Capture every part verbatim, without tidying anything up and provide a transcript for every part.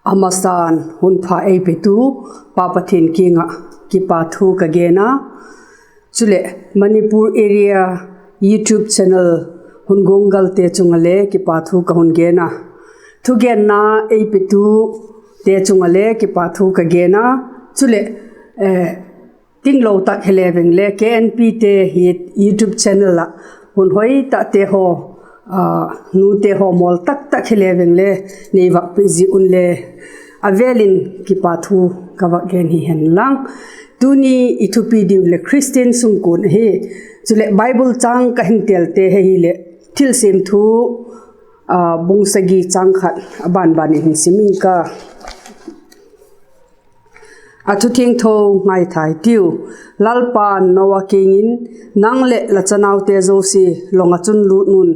A masan hun pha ei petu Pa Pathian kiang ah kipakthu ka gen a, chuleh Manipur area YouTube channel hun guanggalte chung ah le kipakthu ka hun gen a, thugenna ei petute chung ah le kipakthu ka gen a, chuleh tinglo tak hile veng le K N P te hi YouTube channel ah hun hoi tahte haw, nute haw mawl tak tak hile veng le nei vak pe zi unle, a vêl in kipakthu ka vak gen hi hen lang. Tuni i thupi diu leh Khristian sungkuan ahi. Chuleh Bible châng ka hin têlte hi hileh Thilsiam Thu bung sagi châng khat a ban ban in hin sim ing ka. A thu thiangtho ngaitha i tiu. Lalpa'n Noa kiang in, Nang leh la chanaute zosia long ah chun lût un;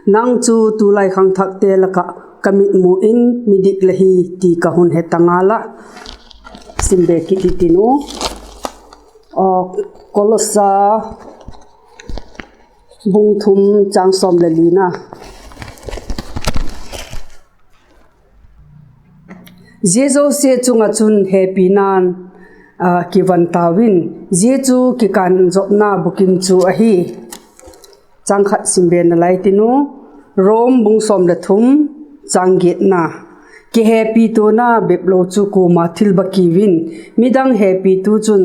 nang chu tulai khangthakte lak ah ka mitmu in midik la hi, ti ka hun he ta ngal a. Sim be kit hitiu. Kolosa bung thum châng sawm le lina. Zia zosia chung ah chun hepina'n kivan tau in, zia chu kikânzopna bukim chu ahi. Châng khat sim be nalai tiu. Rom bung sawm le thum, châng giatna. Kihepituana beplo chu kuama thil ba kiu in, midang hepitu chun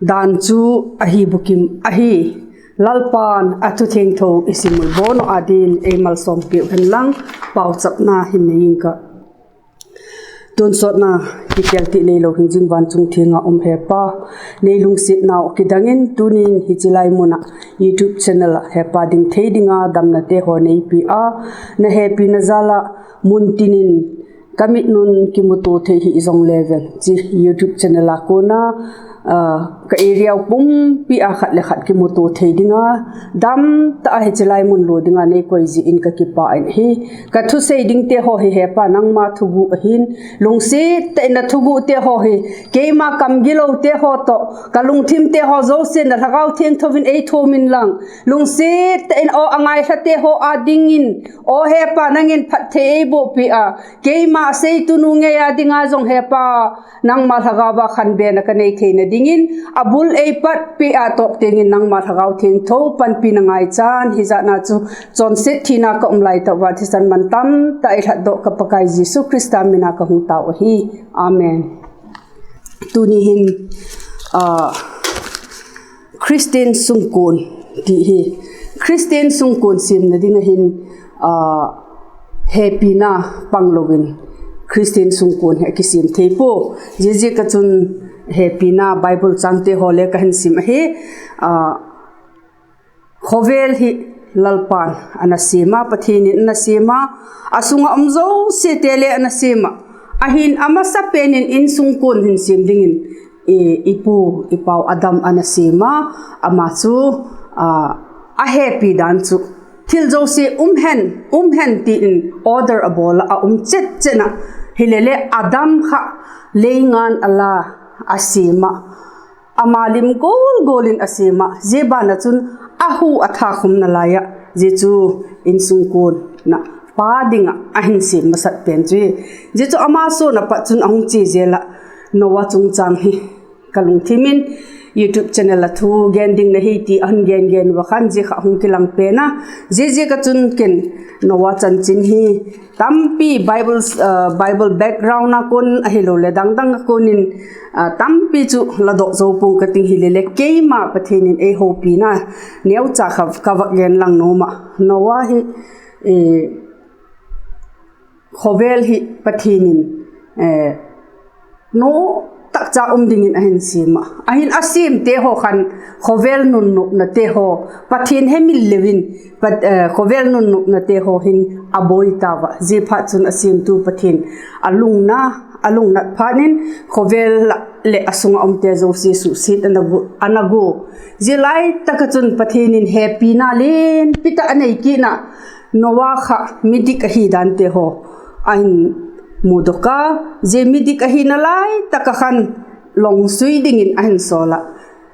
dan chu ahi bukim ahi. Lalpa'n a thu thiangtho i sim ui bawn uh â dingin ei malsawmpiu hen lang, pauchapna hin nei ing ka. Tonsawtna, kikêl ti neilo hing zing van chung thiang ah um Hepa, nei lungsiatnau kidang in tuni'n hichi lai mun ah YouTube channel ah hepa ding thei ding a damnate haw neipi a, na hepina jal ah mun tin in ka mit un kimutua thei hi zong le veng chi YouTube channel a kuan a ka area pumpi a khat le khat kimutua thei ding a, dam tak a hichi lai mun lua ding a nei koi zia in ka kipak in hi. Ka thusei dingte haw hi Hepa nangma thugu ahi'n, lungsiat tak in na thugute haw hi keima kam gilote haw tawh ka lungthimte haw zosia'n na Lhagau Thiangtho in ei thuam inlang, lungsiat tak in aw a ngaithlate haw â dingin, aw Hepa nang in phatthei ei buakpi a, keima a seitunu ngei â ding a zong Hepa nangma Lhagau a khanbena ka nei theina dingin, a bul ei patpi a tawp tiang in nangma Lhagau Thiangtho panpina ngaichan hizatna chu chawnset thina ka um lai tak ua thisan man tamtak ei lhatdok ka Pakai Jesu Khrista min a ka hung tau ahi. Amen. Tuni hin Khristian sungkuan ti hi, Khristian sungkuan siamna ding ah hin hepina panglo in Khristian sungkuan hi a kisiam thei pua. Ziaziak ah chun hepina Bible chângte haw le ka hin sim ahi. Khawvel hi Lalpa'n a na siam a, Pathian in a na siam a, a sung ah um zosiate le a na siam ah, ahi'n a masapen in insungkuan hin siam dingin i pu i pau Adam a na siam a, ama chu a hepi dan chu thil zosia um hen, um hen ti in order a bawl ah, a um chet chen ah, hileleh Adam kha leinga'n a la a siam ah, ama lim gual gual in a siam ah, zia ban ah chun a hu a tha khumna lai ah zia chu insungkuan ah pa ding ah a hin siam masat pen chu hi. Zia chu ama suan a pat chun a hung chia zel ah, Noah chungchâng hi ka lungthim in YouTube channel ah thu gen ding na hi ti a hun gen gen ua khan zia kha hung kilang pen a, ziaziak ah chun ken Noah chanchin hi tampi Bible, Bible background a kuan ahiloleh dang dang a kuan in tampi chu la dok zo pua'ng ka ting, hileleh keima Pathian in ei hopina neucha kha ka vak gen lang nuam ah. Noah hi khawvel hi Pathian in nuam tak cha um dingin a hin siam ah, ahi'n a siamte haw khan khawvel nunnopnate haw, Pathian hemil leu in khawvel nunnopnate haw hin a buai tau a, ziaphatchun a siamtu Pathian a lungna, a lungnat phat in khawvel ah leh a sung ah umte zosia suksiat a na gua. Zia lai tak ah chun Pathian in hepina lianpi tak a nei kit ah, Noah kha midik ahi dante haw a hin mudok a, zia midik ahina lai tak ah khan long sui dingin a hin sawl ah,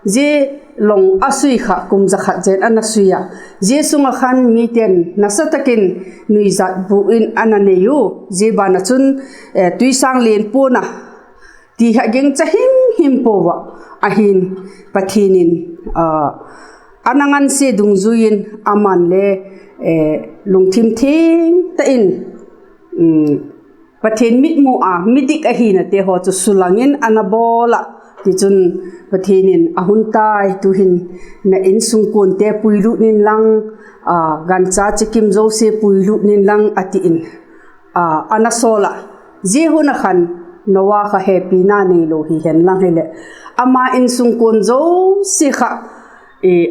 Zia long a sui kha kum za khat zen a na sui a, zia sung ah khan mite'n nasa tak in nuizat bu in a na nei u. Zia ban ah chun tuisâng lian pua'n a ti kha gingcha him him pua ah, ahi'n Pathian in a na ngansia dungzui in ama'n le lungthim thiang tak in Pathian mitmu a midik ahinate haw chu sulang in a na bawl ah. Tichun Pathian in, a hun tai, tu'hin na insungkuante puilut inlang, gancha chikim zosia puilut inlang, a ti in a na sawl ah. Zia hun ah khan Noa kha hepina neilo hi hen lang hileh, ama insungkuan zosia kha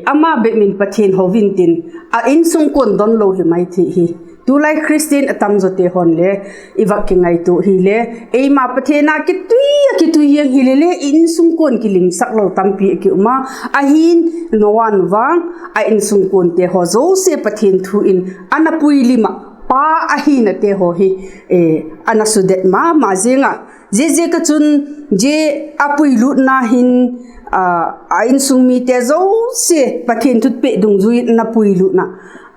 ama bep in Pathian ho intin, a insungkuan don lo hi mai thei hi. Tulai Christian a tamzawte haw'n le i vak kingaitua hile, eima Pathian a kitui a kitui hiang hile le, i insungkuan kilimsak lo tampi a ki um a. Ahi'n Noa'n vang a insungkuante haw zosia Pathian thu in a na puilim ah, pa ahinate haw hi a na sudet ma ma ziang a. Ziaziak ah chun zia a puilutna hin a insung mite zosia Pathian thu pêk dungzui in a na puilut ah,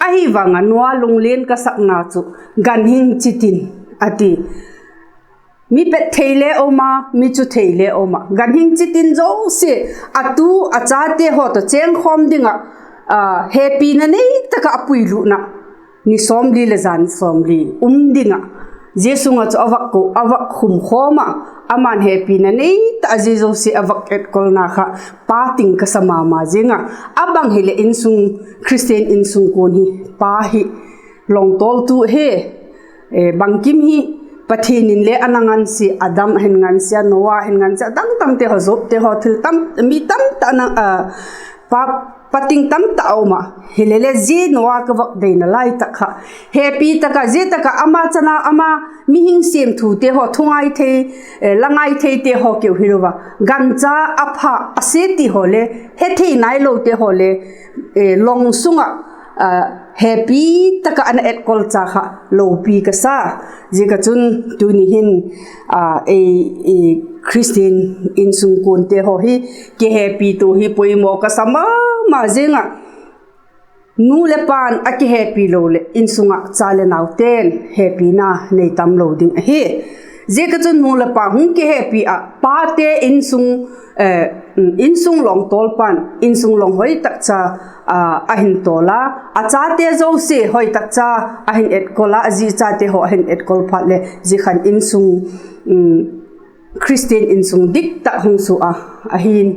ahivang a Noa lunglen ka sakna chu, ganhing chitin, a ti. Mi pet thei le um a, mi chu thei le um a, ganhing chitin zosia, a tu a chate haw tawh chêngkhawm ding ah hepina nei tak ah a puilut ah, ni sawmli leh zan sawmli um ding ah, zia sung ah chu a vak ko, a vak khum khawm ah, ama'n hepina nei tak a zia zosia a vak etkolna kha pa ting ka sa ma ma ziang a. A bang hileh insung, Christian insungkuan hi pa hi longtawltu hi, bangkim hi Pathian in le a na ngansia, Adam a hin ngansia, Noa a hin ngansia, a dang dangte haw, Jobte haw, thil tam, mi tam tak a na, pa, pa ting tam tak a um a. Hile le zia Noa ka vak deina lai tak kha, hepi tak ah, zia tak ah ama chana ama mihing siam thute haw, thungai thei, la ngai theite haw keu hilo a, gancha a pha a sia ti haw le, hethei nailote haw le, long sung ah hepi tak ah a na etkol cha kha lopi ka sa. Ziak ah chun tuni hin ei Christian insungkuante haw hi kihepitu hi poimaw ka sa ma ma ziang ah. Nu leh pa'n a kihepi lo leh insung ah cha leh naute'n hepina nei tam lo ding ahi. Ziak ah chun nu leh pa hung kihepi ah, pate insung, insung longtawlpa'n insung long hoi tak cha a hin tawl a, a chate zosia hoi tak cha a hin etkol a, a zi chate haw a hin etkol phat leh zia khan insung, Christian insung dik tak hung sua a. Ahi'n,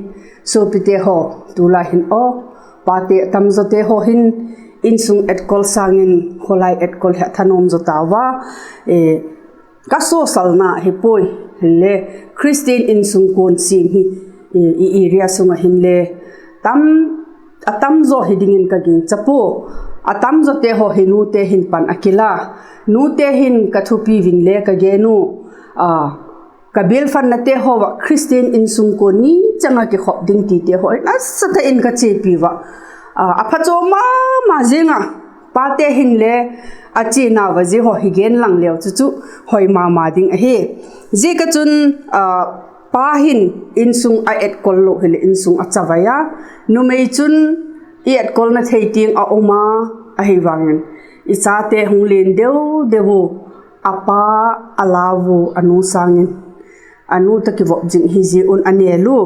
suapite haw, tulai hin aw, pate a tamzawte haw hin insung etkol sâng in khawlai etkol hi a thanuam zaw tau a. Ka sawsalna hi puai, hile Christian insungkuan siam hi i area sung ah hinle a tamzaw hi dingin ka gingcha pua. A tamzawte haw hi nute hin pan a kila, nute hin ka thupi vin le ka gen u, ka bialphatnate haw ah Christian insungkuan ni chang ah kikhop ding tite haw hi nasa tak in ka chiapi ua, a phachuam ma ma ziang a. Pate hinle a chianau a zia haw hi gen lang leu chu chu hoi ma ma ding ahi. Ziak ah chun pa hin insung a etkol lo hileh insung a chavai a, numei chun i etkolna thei tiang a um a, ahivangin i chate hung lian deu deu u, a pa a lau u, a nu sâng in, a nu tawh kivop zing hi zia un a nêl u.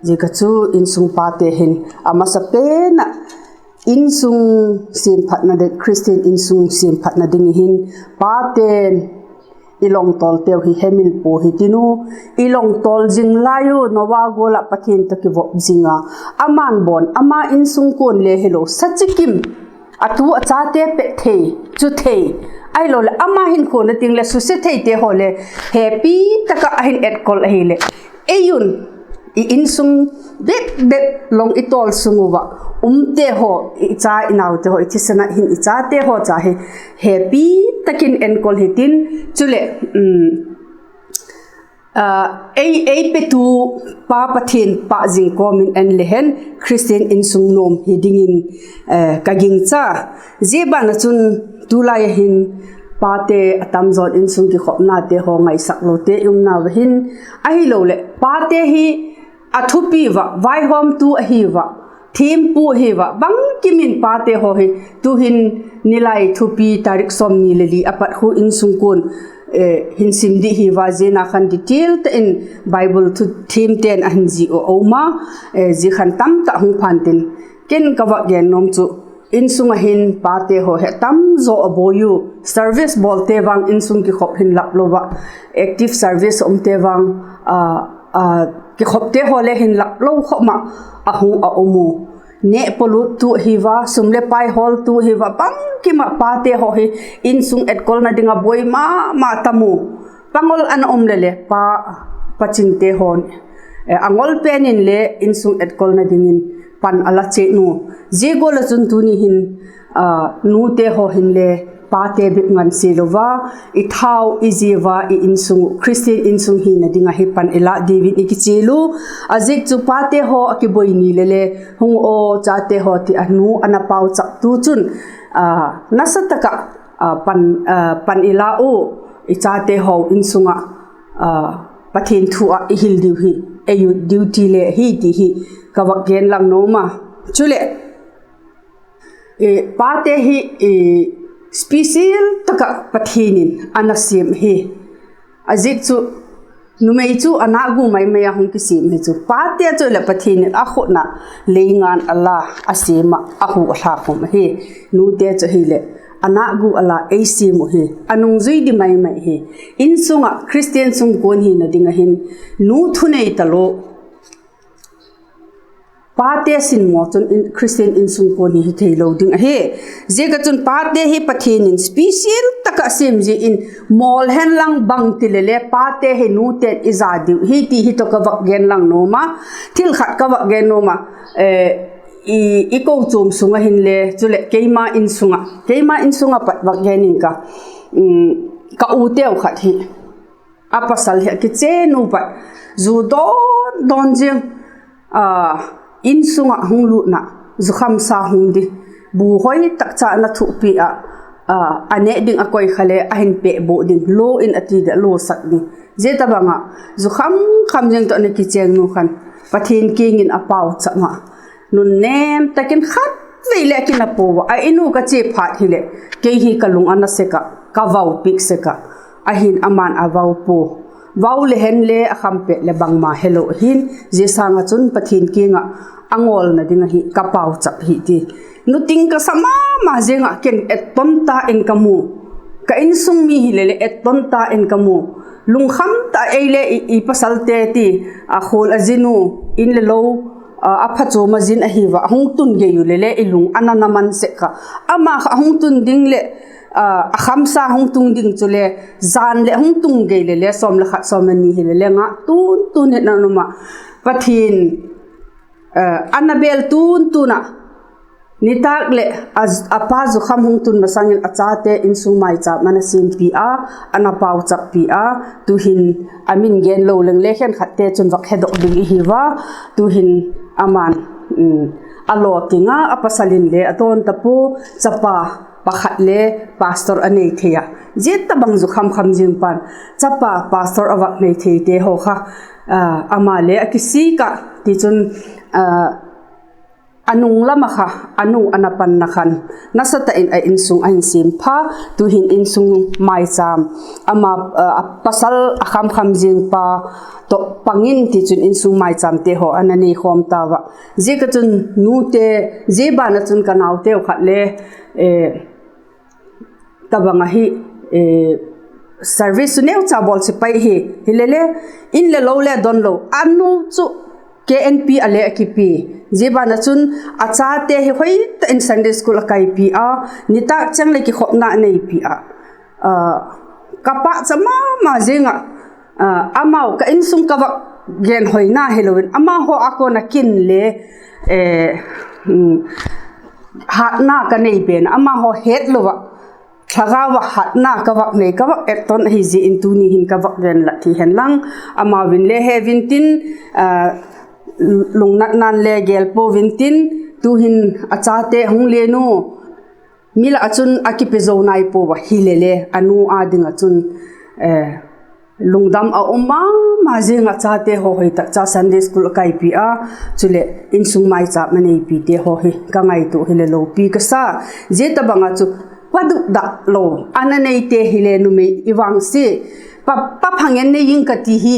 Ziak ah chu insung pate hin a masapen ah insung siamphatna ding, Christian insung siamphatna ding hin pate'n i longtawlteu hi hemil pua hitiu. I longtawl zing lai u, Noa gual ah Pathian tawh kivop zing a, ama'n bawn ama insungkuan le hilo, sa chikim, a tu a chate pet thei, chu thei, ahiloleh ama hinkhuana ting leh susia theite haw le hepi tak ah a hin etkol ahileh, ei un i insung bep bep long i tawl sung ua umte haw, i cha i naute haw, i thisan ah hin i chate haw cha hi hepi tak in enkol hitin, chuleh ei, ei petu Pa Pathian pâk zing kawm in en le hen, Christian insung nuam hi dingin ka gingcha. Zia ban ah chun tulai ah hin pate a tamzaw'n insung kikhopnate haw ngaisak lote i umnau a hin, ahiloleh pate hi a thupi ua, vaihawmtu ahi ua, thiampu ahi ua, bangkim in pate haw hi, tu'hin nilai thupi tarik sawmni le li a pat khu insung kuan, eh, hin sim ding hi ua, zia na khan detail tak in Bible thu thiamte'n a hin zi uh a um a, eh, zia khan tamtak hung phan tin, ken ka vak gen nuam chu, insung ah hin pate haw hi tamzaw a bawi u, service bawlte vang insung kikhop hin lap lo ua, active service umte vang, a, a, kikhopte haw le hin lap lo khop ma a hung a um u. Neh pawluttu ahi ua, sum le pai hawltu ahi ua, bangkim ah pate haw hi insung etkolna ding ah bawi ma ma tam u. Pangol ana um le le pa, pachingte haw'n, eh, a ngol pen in le insung etkolna dingin pan a la chian u. Zia gual ah chun tuni hin, ah, nute haw hin le pate bep ngansia lo ua, i thau i zia ua, i insung uh, Christian insung hina ding ahi pan i la diu in i kichial u. A ziak chu pate haw a kibawi ni le le, hung aw chate haw ti a nu ana pauchaptu chun, ah, nasa tak ah, ah, pan, ah, pan i la u, i chate haw insung ah, ah, Pathian thu ah i hil diu hi, ei u duty le hi ti hi ka vak gen lang nuam a. Chuleh, eh, pate hi, eh, special tak ah Pathian in ana siam hi. A ziak chu numei chu a nâk gu mai mai a hung kisiam hi chu. Pate chu leh Pathian in a khut ah leingan a la, a siam ah, a hu a thlak um ahi. Nute chu hileh a nâk gu a la ei siam uh hi. A nungzui di mai mai hi. Insung ah Christian sungkuan hina ding ah hin nu thunei talo pate sinmaw chun in, Christian insungkuan hi hi theilo ding ahi. Ziak ah chun pate hi Pathian in special tak ah siam zia in mawl hen lang bang ti le le pate hi nute'n i za diu hi ti hi tawh ka vak gen lang nuam a. Thil khat ka vak gen nuam a, eh, i, i kochuam sung ah hin le, chuleh keima insung ah, keima insung ah pat vak gen ing ka, um, ka uteu khat hi. A pasal hi a kichen u pat, zu dawn dawn ziang, a, insung ah hung lutna, zukhamsa hung di, bu hoi tak cha na thupi ah, a, a neh ding a koi kha le a hin peh bawk ding, lo in a ti di a lo sak ding. Zia tabang ah zukham kham ziang tawh na kicheng nu khan Pathian kiang in a pauchap ma, nunnêm tak in khatvei le a kina pua ua, a In uh ka chia phat hileh kei hi ka lung a na sek ah, ka vau piak sek ah, ahin ama'n a vau pua. Vau le hen le a kham pet leh bangma helo ahi'n, zia sâng ah chun Pathian kiang ah a ngawlna ding ahi ka pauchap hi ti. Nu ting ka sa ma ma ziang ah ken etton ta in ka mu. Ka insung mi hile le etton ta in ka mu. Lungkham ta ei le i, i pasalte ti, a khual a zin u, in le lo, a, a phachuam a zin ahi ua, a hung tun gei u le le i lung a na na man sek kha. Ama kha a hung tun ding leh, a, a khamsa hung tung ding chule, jan leh hung tung gei le le, sawm le khat sawm le ni hile le nga tun tun in a um ah. Pathian, a, a na bel tun tun ah, nitâk leh a, a pa zukham hung tun masang in a chate insung maichâm a na siampi a, a na pauchappi a, tu'hin a min gen lo leng le khenkhatte chun vak hedok ding i hiu a, tu'hin ama'n, um, a lawting a, a pasal in le a dawn ta pua, chapa pakhat le pastor a nei thei a. Zia tabang zukham kham ziang pa'n, chapa pastor a vak nei theite haw kha, a, ama le a kisik ah, tichun, a, a nung lam ah kha, a nu a na panna khan, nasa tak in a insung a hin siam pha, tu'hin insung maichâm, ama, a, a pasal a kham kham ziang pa tawh pang in tichun insung maichâmte haw a na nei khawm tau a. Ziak ah chun nute, zia ban ah chun ka nauteu khat le, eh, tabang ahi, eh, service chu neucha bawl chipai hi, hile le, in le lo le don lo, a nu chu K N P a le a kipi. Zia ban ah chun a chate hi hoi tak in Sunday school a kaipi a, nitâk chang leh kikhopna a neipi a. A, ka pâkcha ma ma ziang ah, a, amau ka insung ka vak genhoina hilo in, amahaw a kuan ah kin le, eh, um, hatna ka nei pen, amahaw hetlo ah, thagau ah hatna ka vak nei, ka vak etton ahi zia in tuni hin ka vak gen la thei hen lang, amau in le he vin tin, a, lungnatna'n le gel pua vin tin, tu'hin a chate hung len u, mi lah ah chun a kipe zo nai pua ua, hile le a nu â ding ah chun, eh, lungdam a um ma ma zing ah, chate haw hoi tak cha Sunday school a kaipi a, chuleh insung maichâm a neipite haw hi ka ngaitua hileh lopi ka sa. Zia tawhbang ah chu pa dukdak lo a na neite hile numei i vangsia, pa, pa pha ngen nei ing ka ti hi,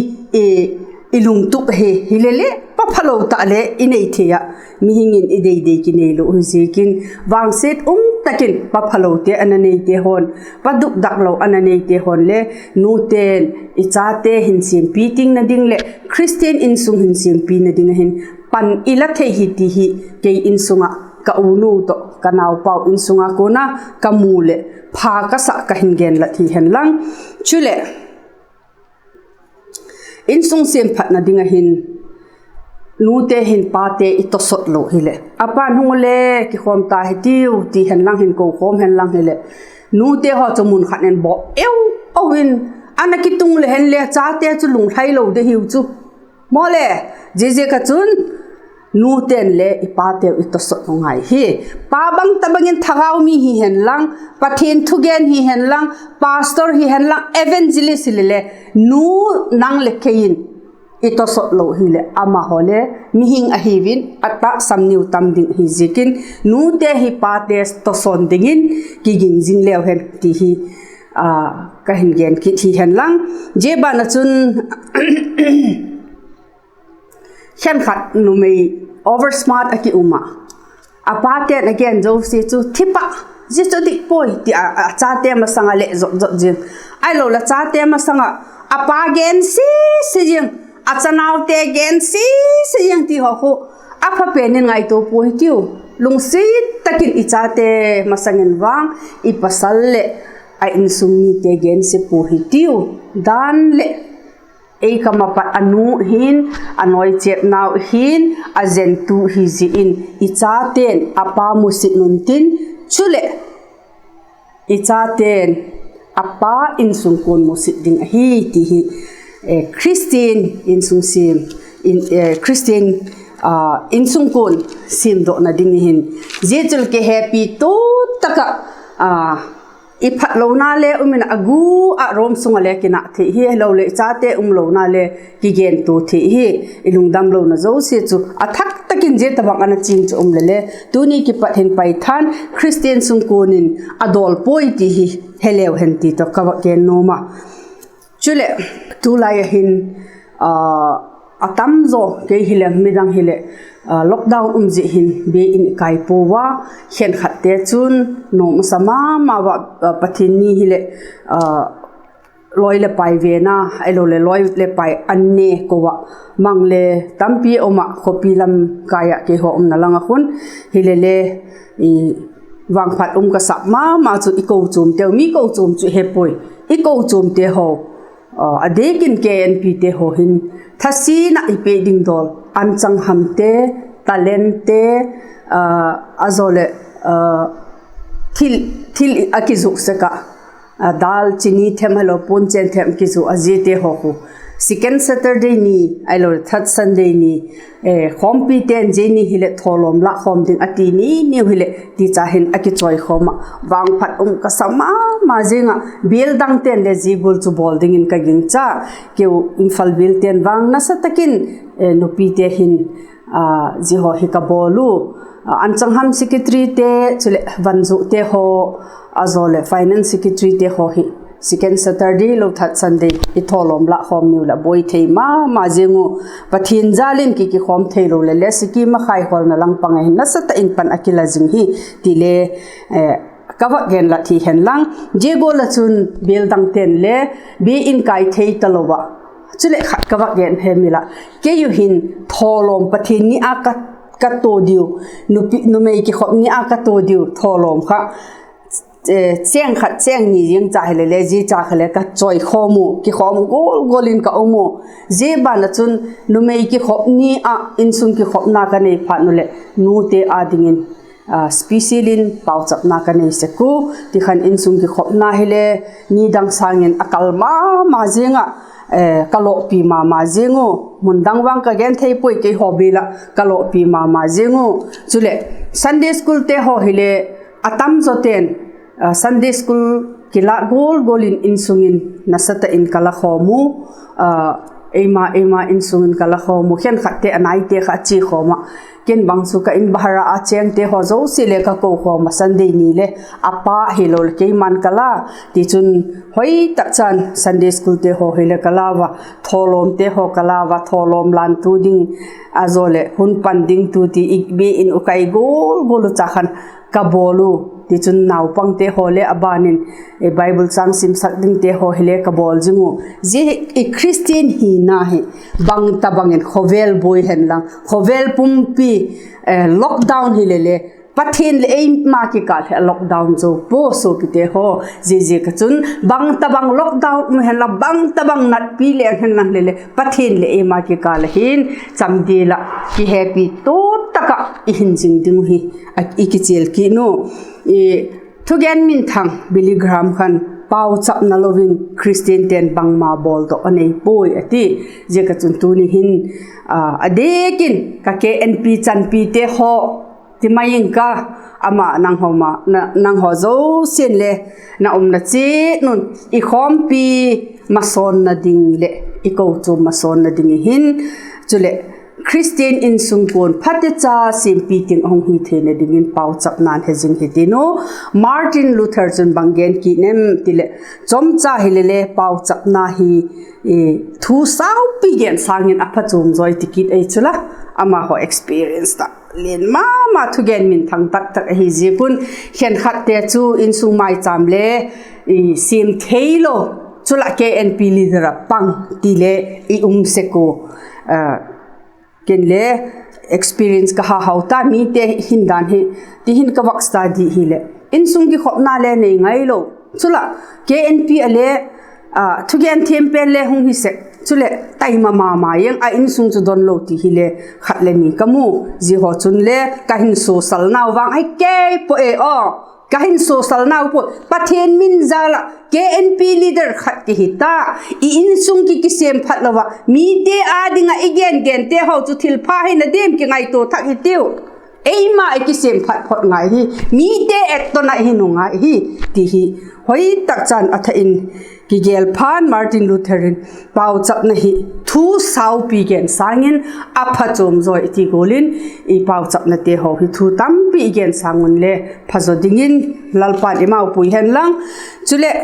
i lungtup ahi. Hilele pa phalo tah le i nei thei ah, mihing in i dei dei kinei lo hi ziakin, vangsiat um tak in pa phalote a na neite haw'n, pa dukdak lo a na neite haw'n le, nute'n i chate hin siampi tingna ding leh Khristian insung hin siampina ding ah hin pan i la thei hi ti hi, kei insung ah ka unu tawh ka naupau insung ah kuan a ka mu leh pha ka sa ka hin genlat hi hen lang. Chuleh, insung siamphatna ding ah hin, nute hin pate i tawsawt lo hileh, a pa'n hung u le kikhawm ta hitiu ti hen lang hin, kokhawm hen lang hileh, nute haw chu mun khat in bawl eu, au in, a na kitung le hen le chate chu lunglhai lo de hiu chu. Maw le, ziaziak ah chun, nute'n le i pateu i tawsawt u ngai hi. Pa bang ta bang in thagau mi hi hen lang, Pathian thugen hi hen lang, pastor hi hen lang, evangelist hilele, nu, nang leh kei in i tawsawt lo hileh, amahaw le mihing ahiu in, a tahsan niu tam ding hi ziakin, nute hi pate tawsawn dingin kiging zing leu hen ti hi, ka hin gen kit hi hen lang. Zia ban ah chun, khenkhat numei over smart a ki um ah, a pate'n a gen zosia chu thip ah, zia chu dik puai ti a, a chate masang ah leh zot zot zing, ahiloleh chate masang ah a pa gen si si zing, a chanaute gen si si zing ti haw khu a pha pen in ngaitua pua hitiu. Lungsiat tak in i chate masang in vang, i pasal leh a insung mite gensia pua hitiu. Dan leh, ei kam ah pat a nu hin, a nawi chêpnau hin, a zentu hi zia in, i chate'n a pa musit un tin, chuleh, i chate'n a pa insungkuan musit ding ahi ti hi, Khristian insung siam, Khristian insungkuan siamdawkna ding hin, zia chu kihepi tu tak ah, i phatlona le um in, a gu ah Rom sung ah le kinâk thei hi, ahiloleh chate umlona le kigentua thei hi. I lungdam lona zosia chu a thak tak in zia tawhbang ana ching chu um lele, tuni kipat hin paitha'n Khristian sungkuan in a dawl puai ti hi he leu hen ti tawh ka va gen nuam a. Chuleh, tulai ah hin, a tam zaw kei hileh midang hileh, lockdown um zia hin bia in i kai pua ua, khenkhatte chun nuam a sa ma ma ua, Pathian ni hileh, lawi leh pai vena, ahiloleh lawi leh pai an ne ko ah, mang le tampi um ah, khawpi lam kai ah keihaw umna lang ah khun, hilele, vangphat um ka sak ma ma chu i kochuamteu, mi kochuam chu he puai, i kochuamte haw, a diak in K N P te haw hin, thasin ah i pe ding dawl, anchanghamte, talentte, a zaw leh, thil, thil a kizuk sek ah, dal chini them hilo puan chen them kizuk a ziate haw khu, second Saturday ni, ahiloleh third Sunday ni, khawmpite'n zia ni hileh thawlawm lâk khawm ding a ti ni niu hileh, ticha hin a kichawikhawm ah, vangphat um ka sa ma ma zing ah, bial dangte'n le zia gual chu bawl dingin ka gingcha. Keu Imphal bialte'n vang nasa tak in, nupite hin, zia haw hi ka bawl u, anchangkham secretaryte, chuleh vanzute haw, a zaw leh finance secretaryte haw hi, second Saturday lo third Sunday i thawlawm lâk khawm niu leh buai thei ma ma zing u, Pathian jal in ki kikhawm theilo leh le siki makhai hawlna lang pang ahi, nasa tak in pan a kila zing hi, ti le, ka va genlat hi hen lang. Zia gual ah chun bial dangte'n le bia in kai thei talo ah, chuleh khat ka va gen hemil ah, kei u hin thawlawm Pathian ni ah ka, ka tua diu, numei kikhop ni ah ka tua diu thawlawm kha, chêng khat chêng ni ziang cha hilele zia cha kha le ka chawikhawm u, kikhawm gual gual in ka um u. Zia ban ah chun numei kikhop ni ah insung kikhopna ka nei phat u leh, nute â dingin special in pauchapna ka nei sek u. Ti khan insung kikhopna hile, nidang sâng in a kal ma ma zing ah, ka lawpi ma ma zing u. Mun dang vang ka gen thei puai, keihaw bial ah ka lawpi ma ma zing u. Chuleh, Sunday schoolte haw hile, a tam zawte'n Sunday school kila gual gual in insung in nasa tak in ka la khawm u, eima eima insung in ka la khawm u, khenkhatte a naite kha a chia khawm ah, ken bang chu ka in bahara a chêngte haw zosia le ka ko khawm a, Sunday ni le a pa hilo leh keima'n ka la, tichun hoi tak chan Sunday school te haw hile ka la ua, thawlawmte haw ka la ua, thawlawm lantu ding a zaw leh hun pan dingtu ti i be in ukai gual gual u cha khan ka bawl u. Tichun naupangte haw le a ban in Bible châng simsak dingte haw hile ka bawl zing u. Zia i Christian hina hi bangtabang in khawvel buai hen lang, khawvel pumpi lockdown hile le, Pathian leh eima kikâl hi a lockdown zo pua suapite haw. Ziaziak a chun bangtabang lockdown um hen lang, bangtabang natpi leng hen lang hile le, Pathian leh eima kikâl ah hin chamdil ah kihepi to tak ah i hin zing ding uh hi i kichial kit u. Thugen minthang Billy Graham khan pauchapna lo in Christiante'n bangma bawldok a nei puai a ti. Ziak a chun tuni hin a diak in ka K N P chanpite haw ti mai ing ka, ama nanghaw zosia'n le na umna chiat un i khawmpi masawnna ding leh i kochuam masawnna ding i hin, chuleh Christian insungkuan phatecha siampi ting a hung hi theina dingin pauchapna'n he zing hi tin u. Martin Luther chun bang gen kit em tileh, chomcha hile le pauchapna hi thu saupi gen sâng in a phachuam zawi ti kit ei chu la, amahaw experience tak lian ma ma thugen minthang tak tak ahi ziak un, khenkhatte chu insung maichâm le siam theilo, chu la K N P leader ah pang ti le i um sek ua. Ken le experience ka ha hau ta, mite hin dan hi ti hin ka vak study hileh insung kikhopna le nei ngailo, chu la K N P ah le thugen thiam pen le hung hi sek, chuleh taima ma ma ing a, insung chu don lo ti hile khat le ni ka mu. Zia haw chun le ka hin suasalnau vang ahi kei pua e aw, ka hin suasalnau pua, Pathian min jal ah K N P leader khat kihi ta, i insung ki kisêm phat lo ah mite â ding ah i gen gente haw chu thilpha hina diam kingaitua thak hitiu. Eima i kisêm phat phot ngai hi, mite ettona i hi nung ngai hi, ti hi hoi tak chan a tha in kigel phan Martin Luther in pauchapna hi thu saupi gen sâng in a phachuam zawi ti gual in i pauchapnate haw hi thu tampi i gen sâng un le phazaw dingin Lalpa'n eimau pui hen lang. Chuleh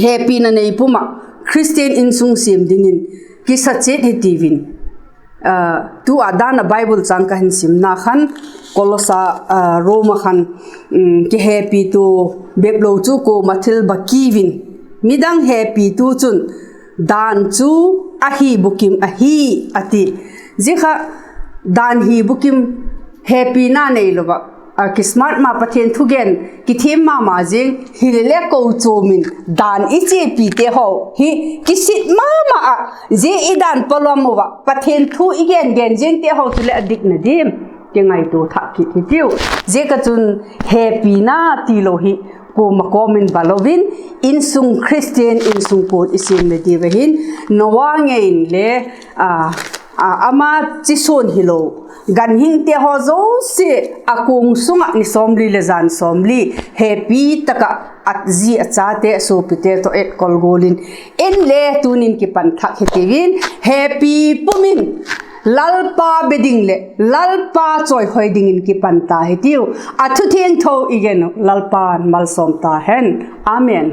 hepina nei pum ah Christian insung siam dingin kisa chiat hi tiu in, tu a dan a Bible châng ka hin simna khan Kolosa, Roma khan, kihepitu beplo chu kuama thil ba kiu in, midang hepitu chun dan chu a hi bukim ahi, a ti. Zia kha dan hi bukim, hepina neilo ah kismart ma Pathian thugen kithiam ma ma zing hile le kochuam in dan i chiapite haw hi kisit ma ma ah, zia i dan pawlam u ah Pathian thu i gen gen zingte haw chuleh a dikna diam kingaitua thak kit hitiu. Ziak a chun hepina tilo hi kuama kawm in ba lo in, insung Christian insungkuan i siamna diu ahin, Noa ngei in le ama chisuan hilo, ganhingte haw zosia a kuang sung ah ni sawmli leh jan sawmli hepi tak ah a zi a chate a suapite tawh etkol gual in, en le tuni'n kipan thak hitiu in, hepi pum in Lalpa be ding leh Lalpa chawihoi dingin kipan ta hitiu. A thu thiangtho i gen uh Lalpa'n malsawm ta hen. Amen.